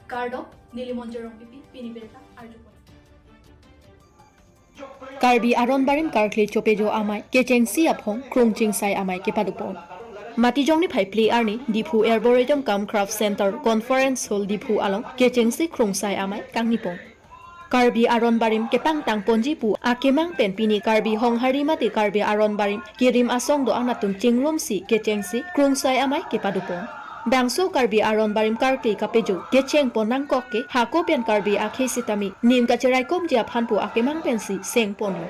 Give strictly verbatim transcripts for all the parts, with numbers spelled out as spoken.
Kardom, neli Monjir Rongpipi, pini birta arjupon. Karbi Aron Barim karkli chopejo amei kechengsi aphong krung chingsai amei kepadopon. Matijong niphai phli arni Diphu Arboretum cum Craft Center Conference Hall Diphu along kechengsi krungsai amei kangnipon. Karbi Aron Barim kepangtang ponji pu akemang pen pini Karbi Honghari mate Karbi Aron Barim kerim asong do-an atum chingrumsi kechengsi krungsai amei kepadopon. Bangso Karbi Aron Barim karkli kapejo kechengpon nangkok ke hako pen Karbi akhei sitame nim kacheraikomji aphan pu akemang pensi sengponlo.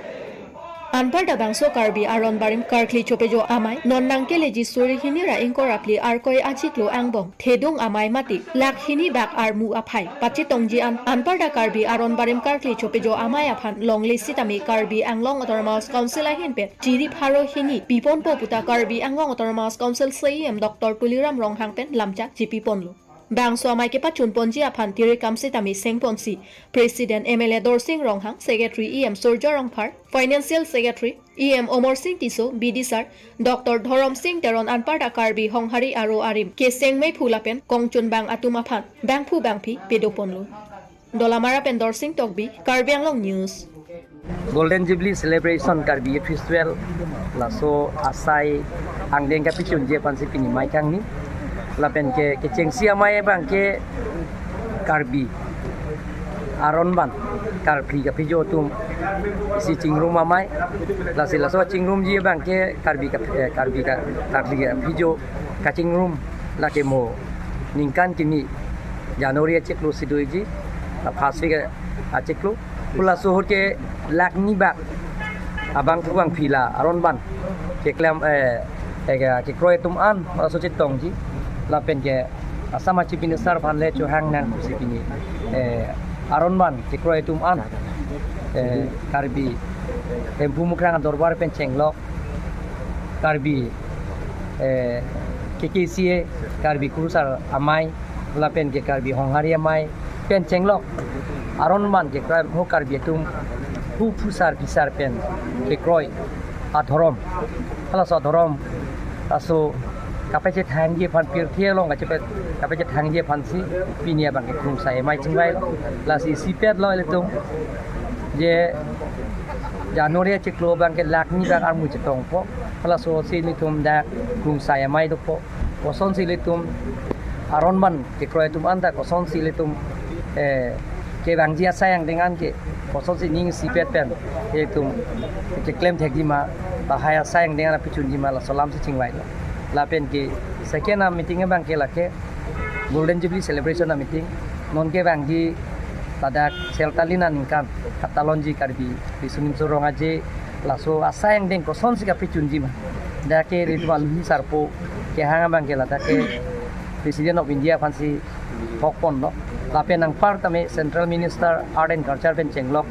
Anparta bangso Karbi Aron Barim karkli chopejo amei non nangkeleji suri hini ra ingkoi ra phli Arkoi achiklo angbong thedung amei mate lakh hini bak armu aphai pachetongji an, anparta Karbi Aron Barim karkli chopejo amei aphan longle sitame Karbi Anglong Autonomous Council ahin pen chiri pharo hini piponpo puta Karbi Anglong Autonomous Council C E M Doctor Tuliram Ronghang pen lamchak chipiponlo. Bangso amei kepachunponji aphan tiri kam sitame sengponsi President M L A Dorsing Ronghang, Secretary E M Surjya Rongphar, Financial Secretary E M Omor Sing Tisso, B D sir Doctor Dhorom Sing Teron anparta Karbi Honghari aro arim keseng meiphu lapen kongchunbang atum aphan bangphu bangphi pedoponlo. Dolamara pen Dorsing Tokbi, Karbi Anglong News. Golden Jubilee Celebration Karbi Youth Festival laso asai angdeng kapachunji aphansi pini amei kangni. Lapen ke kechengsi amei abang ke Karbi Aron Ban karkli kapejo atum isi chingrum amei. Lasi laso chingrumji abang ke Karbi ka, eh, Karbi ka, karkli kapejo kachingrum lake mo ningkan kimi January achiklo si doji, la first week achiklo. Pu laso ahut ke lakh ni bak abangphu bangphi la Aron Ban keklem, eh, eh, ke, kekroi atum an laso chetongji. Lapen ke Assam a Chief Minister aphan le chohang nangsi pini, eh, Aron Ban kekroi atum an, eh, Karbi Hemphu Mukrang adorbar pen chenglok Karbi, eh, K K C A, Karbi Kurusar amei, lapen ke Karbi Honghari amei pen chenglok Aron Ban kekroi ho Karbi atum hu phusar phisar pen kekroi adhorom, halaso adhorom laso kapachethangji aphan pirthe along kachepe, kapachethangji aphansi pini abang ke krungsai amei chingvailo. Lasi isipetlo ilitum je January achiklo abang ke lakh ni bak armu chetongpo. Halaso si ilitum dak krungsai amei dopo. Kosonsi ilitum Aron Ban kekroi atum anta kosonsi ilitum, eh, kevangji asai angdeng an ke kosonsi ning isipet pen ilitum keklem thekji ma, lahai asai angdeng an kapachunji ma, laso alamsi chingvailo. Lapen ke second a meeting abang ke lake Golden Jubilee Celebration a meeting. Non kevangji ladak Seltalin aningkan katalonji Karbi Riso Nimso Rong Aje, laso asai angdeng kosonsi kapachunji ma, dak ke ilitum aluhi sarpo kehang abang ke ladak ke President of India aphansi thokponlo. Lapen anparta me Central Minister Art and Culture pen chenglok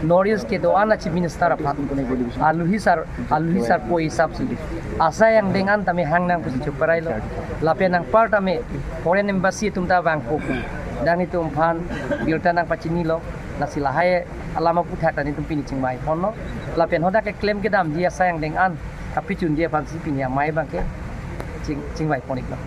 North East kedo-an a Chief Minister aphan aluhi sar, aluhi sarpo hisapsi asai angdeng an tame hang nang pusi chuparailo. Lapen anparta me Foreign Embassy atum ta vangpo pu dak nelitum aphan birta nangpachinilo. Lasi lahai alam aphuthak ta nelitum pini chingvaiponlo. Lapen hadak keklem kedamji asai angdeng an kapachunji aphansi pini amei abang ke ching, chingvaipon-iklo.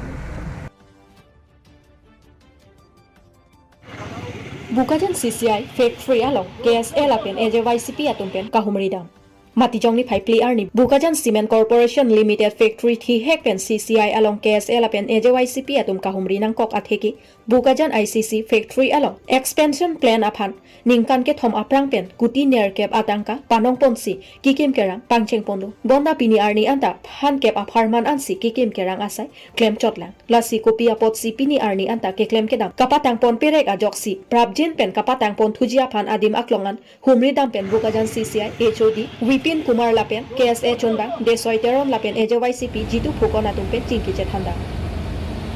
Bokajan C C I factory along K S A lapen A J Y C P atum pen kahumri dam. Matijong niphai phli arni Bokajan Cement Corporation Limited factory thihek pen C C I along K S A lapen A J Y C P atum kahumri nangkok atheke Bokajan I C C factory along expansion plan aphan ningkan kethom aphrang pen kuti nerkep atangka panongponsi kekim kerang pangchengponlo. Bonta pini arni anta phan kep apharman ansi kekim kerang asai klemchotlang. Lasi kopi apotsi pini arni anta keklem kedam kapatangpon perek ajoksi prapjin pen kapatangpon thuji aphan adim aklong an humri dam pen Bokajan C C I H O D Vipin Kumar lapen K S A chunbang Desoi Teron lapen A J Y C P Jitu Phukon atum pen chingki chethandam.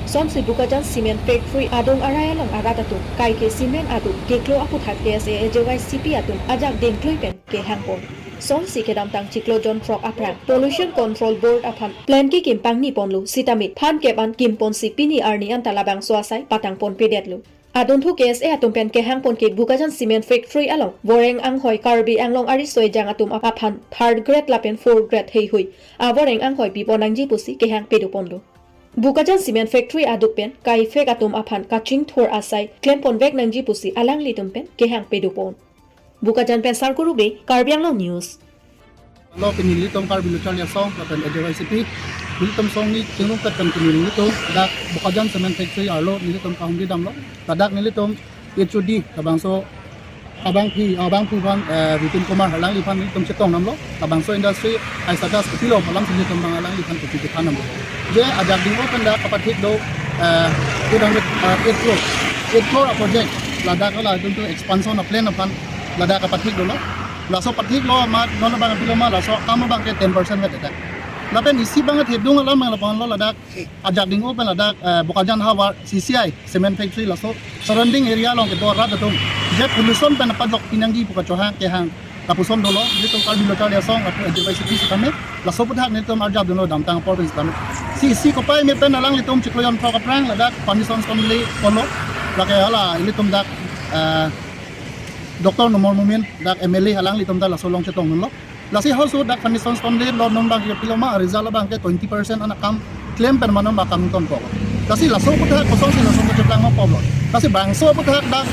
Sonsi Bokajan Cement Factory adung arai along arat atum kaike cement adung keklo aphuthak K S A A J Y C P atum ajak dengklui pen kehangpon. Sonsi kedamtang chiklo jon throk aphrang Pollution Control Board aphan plan kekim pangniponlo sitame phan kep an kimponsi pini arni anta labangso asai patangponpedetlo. Adunthu K S A atum pen kehangpon ke Bokajan Cement Factory along Voreng Anghoi Karbi Anglong ariso ejang atum ap-, aphan third grade lapen fourth grade heihui avoreng anghoi pipon nangji pusi kehang pedoponlo. Bokajan Cement Factory aduk pen ka-effect atum aphan kachingthur asai klempon vek nangji pusi alanglitum pen kehang pedopon. Bokajan pen Sarkuru Bey, Karbi Anglong News. Lo pini nelitum Karbi Lo Charli Asong lapen A D Y C P, nelitum song ni chingrumklet pen pini nelitum dak Bokajan Cement Factory arlo nelitum kahumri damlo. Ladak nelitum H O D labangso abangpi, abangpi aphan, eh, Vipin Kumar alangliphan nelitum chetong damlo. Labangso industry hai status kopilo alam si nelitum abang alangliphan kopi kethan damlo. Je ajak ding open dak kapathik do, eh, two hundred, eh, eight crore, eight crore a-project. Ladak la itum tu expansion a-plan aphan ladak kapathik dolo. Laso pathiklo amat non abang pilo ma laso akam abangke ten percent vet dak. Lapen isi abang thedung alam abang lapuan lo ladak ajak ding open ladak, eh, Bokajan havar C C I Cement Factory laso surrounding area along kedo arat atum je pollution pen apadlok pinangji pu kachohang kehang lapuson dolo, nelitum Karbi Lo Charli Asong lapu A D Y C P sitame, laso aputhak nelitum arjap dunlo damtang apor pen sitame. Si, si kopai me pen alanglitum chiklo jon throk aphrang ladak foundation stone le ponlo, lake hala ilitum dak, eh, Doctor Numal Momin dak M L A alanglitum dak laso along chetong dunlo. Lasi halaso dak foundation stone le lo non abangke pilo ma result abangke twenty percent an akam klem pen ma non abang kangton po. Lasi laso aputhak kosonsi laso kacheplang ma po lo. Lasi bangso aputhak dak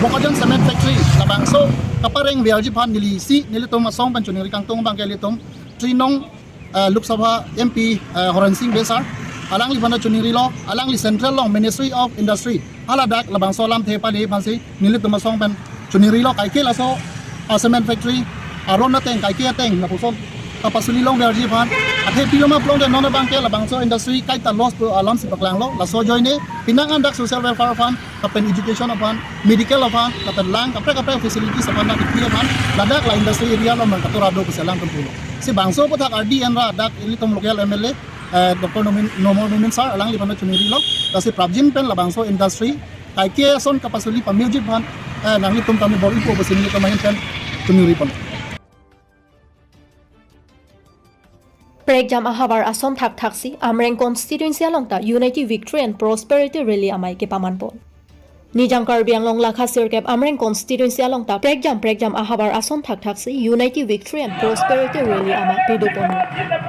Bokajan Cement Factory labangso kapareng verji aphan neli si nelitum asong pen choningri kangtung abangke ilitum three nong, eh, Lok Sabha M P, eh, Horen Sing Bey sir alangliphan choningrilo, alangli Central along Ministry of Industry hala dak labangso alamthe pale aphansi nelitum asong pen choningrilo, kaike laso, ah, cement factory aron ateng kaike ateng lapuson kapasuli longverji aphan. Athe pilo ma pulote non abangke labangso industry kaita loss pu alam si paklanglo. Laso ajoine penang an dak social welfare aphan lapen education aphan, medical aphan, lapen lang kaprek kaprek facilities aphan na dikhi aphan ladak la industry area along abang katura do pusi alangtum pulo. Si bangso aputhak ardi enra dak ilitum local M L A, eh, Doctor Nomin, Numal Momin sir alangliphan choningrilo. Lasi prapjin pen labangso industry kaike ason kapasuli pamirjit aphan, eh, nanglitum tame bor-ipo pusi nelitum ahin pen choningri pon. Prekjam ahavar ason thakthaksi Amreng constituency along ta Unity Victory and Prosperity Rally amei kepaman pon. Nijang Karbi Anglong lakha sirkep Amreng constituency along ta prekjam prekjam ahavar ason thakthaksi Unity Victory and Prosperity Rally amei pedopon.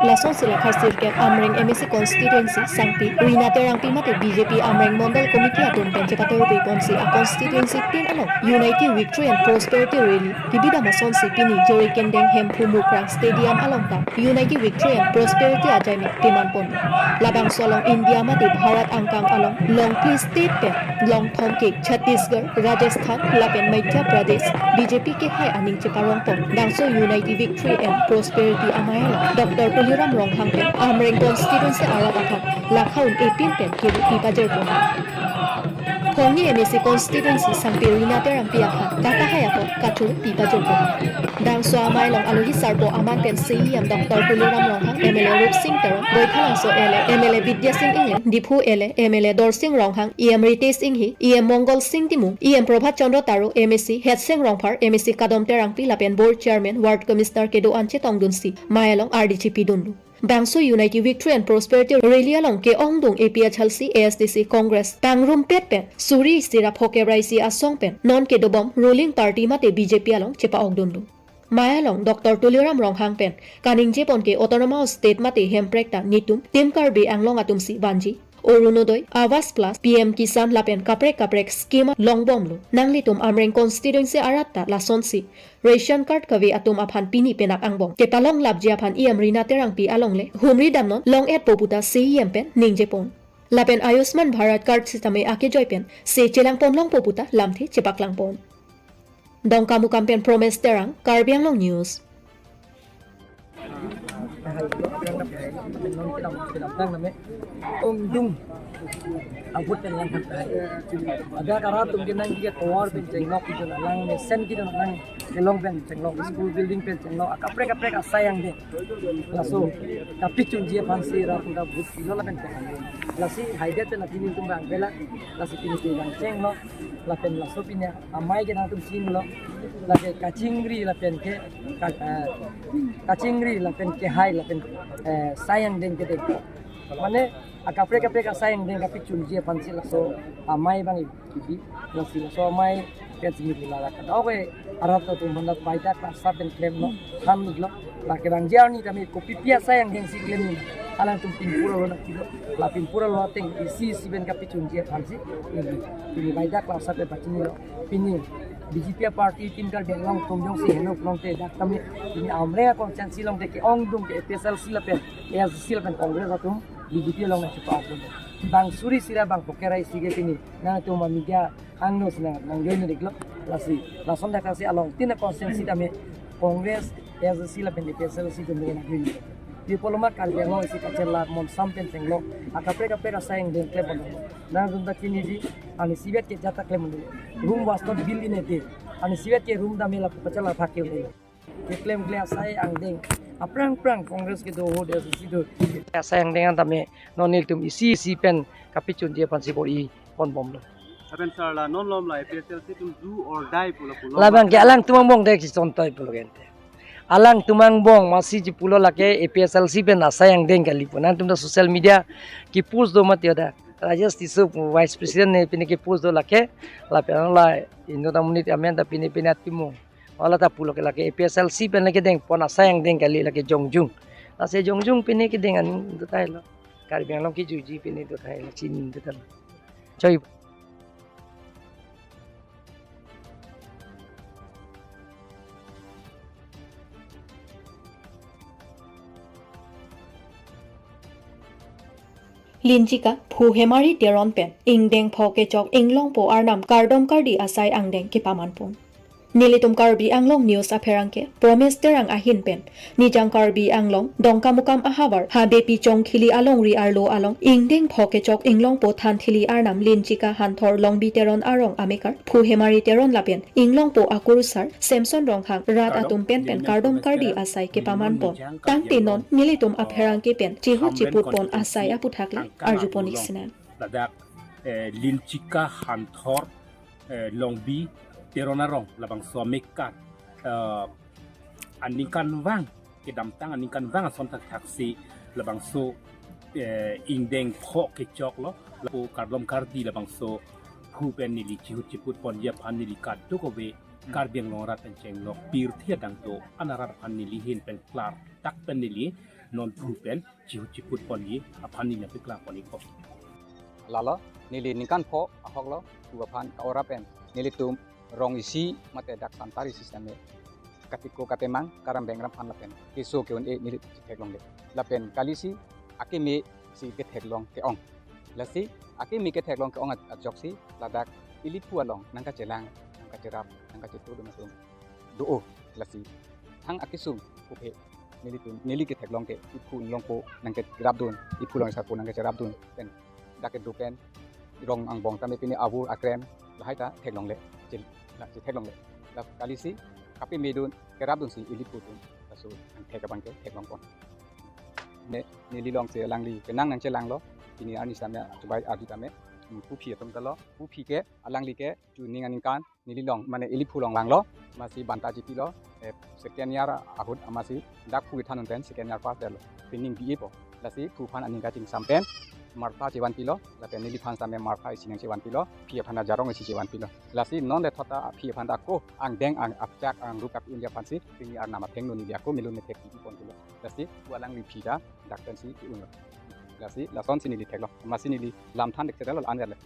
Lasonsi lakha sirkep Amreng M A C constituency sangpi Rina Terangpi mate B J P Amreng Mondol Committee atum pen chepator ponsi a constituency tin along Unity Victory and Prosperity Rally kebidam asonsi pini Jirikindeng, Hemphu, Mukrang Stadium along ta Unity Victory and Prosperity ajai me peman pon. Labangso along India mate Bharat angkang along longphli state pen longthom ke Chhattisgarh, Rajasthan lapen Madhya Pradesh B J P kehai aning cheparong pon. Bangso Unity Victory and Prosperity amei along Doctor Tuliram Ronghang pen Amreng constituency arat aphan lakha un-e pin pen kebu pipajir pon. Phongni M A C constituency sangpi Rina Terangpi aphan katahai apot kachoro pipajir pon. Bangso amei along alohi sarpo aman pen C E M Doctor Tuliram Ronghang, M L A Rupsing Teron, Baithalangso L A, M L A Bidya Sing Engleng, Diphu L A, M L A Dorsing Ronghang, E M Ritesh Enghi, E M Mongol Sing Timung, E M Prabhat Chandra Taro, M A C Hetseng Rongphar, M A C Kadom Terangpi lapen Board Chairman, Ward Commissioner kedo-an chetongdunsi amei along ardi chepidunlo. Bangso Unity Victory and Prosperity Rally along ke-ongdung A P H L C, A S D C, Congress pangrumpet pen suri isi ra phokep ra isi asong pen non kedobom ruling party mate B J P along chepa-okdunlo. Amei along Doctor Tuliram Ronghang pen kaningje pon ke Autonomous State mate Hemprek ta netum Team Karbi Anglong atumsi vanji Orunodoi, Awas Plus, P M Kisan lapen kaprek kaprek scheme longbomlo. Nanglitum Amreng constituency arat ta lasonsi ration card kave atum aphan pini penak angbong kepalong lapji aphan E M Rina Terangpi alongle humri damnon long-etpo puta C E M pen ningje pon. Lapen Ayushman Bharat card sitame akejoi pen se chelang pon longpo puta lamthe chepaklang pon. Dongkamukam pen Promes Terang, Karbi Anglong News. Ongdung abut pen lang khat hai. Ada kara tum kenang ke tower pen chenglok, ke lang mesen ke lang kelong pen chenglok, school building pen chenglok, kaprek kaprek asai angdeng. Laso kapichunji aphansi ra punda but kilo lapen ke. Lasi haidet pen lapen netum bang bela, lasi pini ke bang chenglok, lapen laso pini amei ke nangtum chinilo, lake kachingri lapen ke, ka-, eh, kachingri lapen kehai lapen, eh, sai angdeng kedeng. Mane, akaprek kaprek asai angdeng kapichunji aphansi laso amei bang ibi, lasi laso amei pen simi lala kada. Oke, arat atum mandat baita klasa pen klemlo, thanlo. Lake bang J R ni tame kopi pi asai angdeng si klem ni. Alangtum pinpur along nangkilo. La pinpur along ateng isi isi pen kapachunji aphansi. Pini, pini baidak la asap pachinilo. Pini B J P party team Karbi Anglong atum jongsi heno pulangte dak tame pini Amreng constituency along te ke-ongdung ke A P H L C lapen A S D C lapen Congress atum B J P along nangchepa-ok. Bang suri sira bang pokerai sige pini nangtum media angno si nang nangjoin iklo. Lasi lason dak si along tin constituency tame Congress, A S D C lapen A P H L C atum nangjoin. Di poloma Karbi Anglong isi kachelak monsam pen chenglo. Akaprek kaprek asai angdeng klem pon. Nangtum ta chiniji, ani isivet ke jat ta klem pon. Room was not built in a day. Ani isivet ke room tame la pachala phak ke. Keklemkle asai angdeng aphrang aphrang Congress kedo ahut A S D C do. Asai angdeng an tame non nelitum isi isi pen kapachunji aphansi bor-i ponbomlo. Lapen sir, la non malom la A P H L C atum do or die pulo pulo. Labang ke alangtum angbong dek si chontai pulo gente. Alangtum angbong masi ji pulo lake A P H L C pen asai angdeng kali pu. Nangtum ta social media ke-post do mati ada. Rajesh Tisso vice president ne pini ke-post do lake. Lapen la Indo ta monit amen ta pini pini atimung. Hala ta pulo ke lake A P H L C pen lake deng pon asai angdeng kali lake jongjung. Lasi jongjung pini kedeng aning do tahai lo. Karbi Anglong kejuiji pini do tahai lo, chini do tahai lo. Choi. Linchika Phu Hemari Teron pen ingdeng pho kechok inglongpo arnam kardom kardi asai angdeng kepaman pon. Nelitum Karbi Anglong News apherangke Promes Terang ahin pen Nijang Karbi Anglong Dongkamukam ahavar Habepi Chongkhili alongri arlo along ingdeng pho kechok inglongpo thanthili arnam Linchika Hanthor Longbi Teron arong amekar Phu Hemari Teron lapen inglongpo akurusar Samson Ronghang rat atum pen pen kardom kardi asai kepaman pon. Tangte non nelitum apherangke pen chihut chiput pon asai aputhak le arju pon ik senen. Ladak, eh, Linchika Hanthor, eh, Longbi Teron arong labangso amekar, eh, aningkanvang kedamtang aningkanvang ason thakthaksi labangso, eh, ingdeng pho kechoklo, lapu kardom kardi labangso phu pen neli chihut chiput ponji aphan neli kadokave Karbi Anglong arat pen chenglok pirthe adang do-an arat aphan neli ahin pen klardak pen neli non phu pen chihut chiput ponji aphan neli nangpeklang pon ikpo. Lalo, neli ningkan pho ahoklo, phu aphan ka-ora pen nelitum rong isi mate dak santar isi sitame katiko katemang, karam bengram aphan lapen keso ke-un-e neli chetheklongle. Lapen kalisi akeme si ketheklong ke-ong. Lasi akeme ketheklong ke-ong a-, ajoksi ladak ili phu along nangkachelang, nangkacherap, nangkachetu dun atum do-o. Lasi thang akesung kuphe nelitum, neli ketheklong ke iphu inglongpo nangkerapdun, iphu long sarpo nangkacherapdun pen dak kedo pen rong angbong tame pini avur akrem lahai ta theklongle, chel-, la chetheklongle. La kalisi kapemedun kerapdunsi ili phu atum laso angthek abang ke theklong pon. Ne, neli longsi alangli penang nangchelanglo, pini arni sitame chubai arju tame, hmm, phu aphi atum ta lo, phu aphi ke alangli ke chuning aningkan neli long, mane ili phu long langlo, masi banta chipilo, eh, second year ahut amasi dak phu kethan un pen second year pass detlo. Pining B A po. Lasi phu aphan aning kachingsam pen martha chevanpilo, lapen neliphan sitame martha isi nangchevanpilo, aphi aphan ta jarong isi chevanpilo. Lasi non le thot ta aphi aphan ta ako angdeng ang apchak angrup kap-unji aphansi pini arnam athengno neli ako melun methek pi ponpilo. Lasi phu alangli aphi ta dak pensi pi-unlo. Lasi lasonsi neli theklo. Masi neli lam than dek chedalo an le.